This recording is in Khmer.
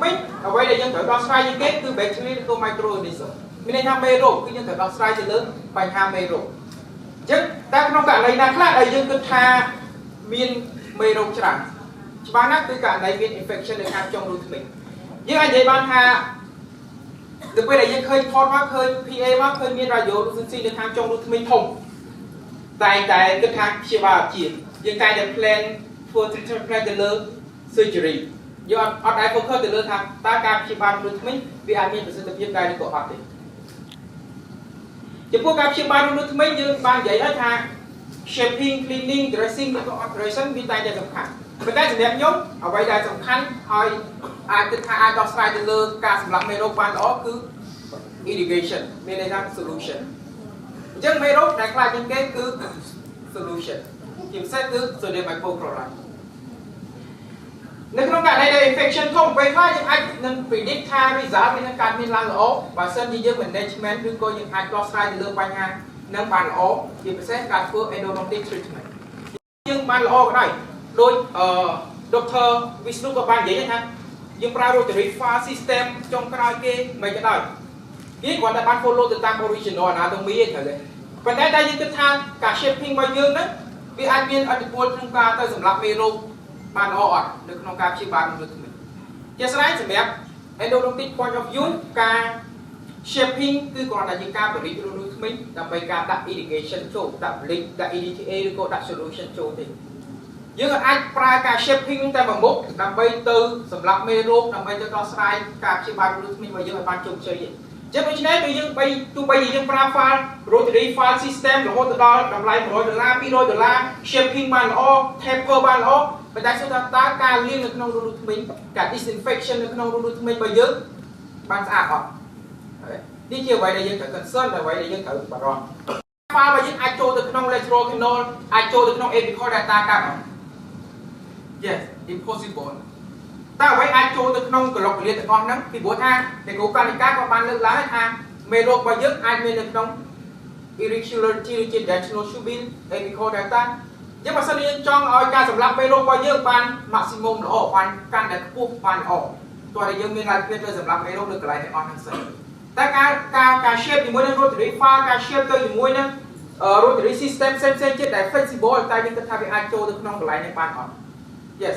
ធ្មេញអ្វីដែលយើងត្រូវដោះស្រាយជាងគេគឺ bacteria ឬក៏ microorganism មានន័យថាមេរោគគឺយើងត្រូវដោះស្រាយទៅលើបញ្ហាមេរោគអញ្ចឹងតែក្នុងករណីណាខ្លះដែលយើងគិតថាមានមេរោគច្រើនច្បាស់ណាស់គឺករណីមាន infection នៅខាងចុងរូធ្មេញយើងអាចនិយាយបានថាទៅពេលដែលយើងឃើញថតមកឃើញ PA មកឃើញមាន radiolucency នៅខាងចុងរូធ្មេញធំតែតែគិតថាព្យាបាលអត់ជាយើងតែតែ plan ធ្វើ treatment plan ទៅលើ surgery យើងអត់ដែល focus ទៅលើថាតើការព្យាបាលរូធ្មេញវាអាចមានប្រសិទ្ធភាពដែរឬក៏អត់ទេចំពោះការព្យាបាលរូធ្មេញយើងបាននិយាយហើយថា shaping, cleaning, dressing ឬក៏ operation វាតែតែសំខាន់ប៉ុន្តែសម្រាប់ខ្ញុំអ្វីដែលសំខាន់ហើយអាចគិតថាអាចដោះស្រាយទៅលើការសម្លាប់មេរោគបានល្អគឺ irrigation មានន័យថា solution អញ្ចឹងមេរោគដែលខ្លាចជាងគេគឺ solution ជាពិសេសគឺ sodium hypochlorite នៅក្នុងករណីដែល infection ធំពេលខ្លះយើងអាចនឹង predict ថា result វានឹងកើតមានឡើងល្អបើសិនជាយើង management ឬក៏យើងអាចដោះស្រាយទៅលើបញ្ហានឹងបានល្អជាពិសេសការធ្វើ endodontic treatment យើងបានល្អក៏ដោយដូចអឺ Dr. Vishnu ក៏បាននិយាយថាយើងប្រើ rotary file system ចុងក្រោយគេមិនក៏ដោយគេគ្រាន់តែបាន follow ទៅតាម original anatomy ឯងត្រូវទេប៉ុន្តែតែយើងគិតថាការ shaping របស់យើងហ្នឹងវាអាចមានឥទ្ធិពលក្នុងការទៅសម្លាប់មេរោគបានល្អអត់នៅក្នុងការព្យាបាលមនុស្សធ្មេញជាក់ស្ដែងសម្រាប់ endodontic point of view ការ shaping គឺគ្រាន់តែជាការបរិយារូធ្មេញដើម្បីការដាក់ irrigation ចូលដាក់ bleach ដាក់ EDTA ឬក៏ដាក់ solution ចូលទេយើងអាចប្រើការ shaping តែមួយមុខដើម្បីទៅសម្លាប់មេរោគដើម្បីទៅដោះស្រាយការព្យាបាលរូធ្មេញរបស់យើងឲ្យបានជោគជ័យទេចឹងដូច្នេះពេលយើងបីទោះបីជាយើងប្រើ file rotary file system រហូតទៅដល់តម្លៃ100ដុល្លារ200ដុល្លារ shaping បានល្អ taper បានល្អប៉ុន្តែសួរថាតើការលាងនៅក្នុងរូធ្មេញការ disinfection នៅក្នុងរូធ្មេញរបស់យើងបានស្អាតអត់នេះជាអ្វីដែលយើងត្រូវ concern អ្វីដែលយើងត្រូវបារម្ភ file របស់យើងអាចចូលទៅក្នុង lateral canal អាចចូលទៅក្នុង apical delta កាត់អត់ Yes, impossible. តើអ្វីអាចចូលទៅក្នុងក្លុកកលៀទាំងអស់ហ្នឹងពីព្រោះថាអ្នកគ្រូកានិកាក៏បានលើកឡើងថាមេរោគរបស់យើងអាចមាននៅក្នុង irregularity ឬជា dentinal tubule, apical delta អញ្ចឹងបើសិនជាយើងចង់ឲ្យការសម្លាប់មេរោគរបស់យើងបាន maximum ល្អបានកាន់តែខ្ពស់បានល្អទោះតែយើងមានលទ្ធភាពទៅសម្លាប់មេរោគនៅកន្លែងទាំងអស់ហ្នឹងសិនតែការការការ shape ជាមួយនឹង rotary file ការ shape ទៅជាមួយនឹង rotary system ផ្សេងៗទៀតដែល flexible តែយើងគិតថាវាអាចចូលទៅក្នុងកន្លែងនេះបានអត់ Yes.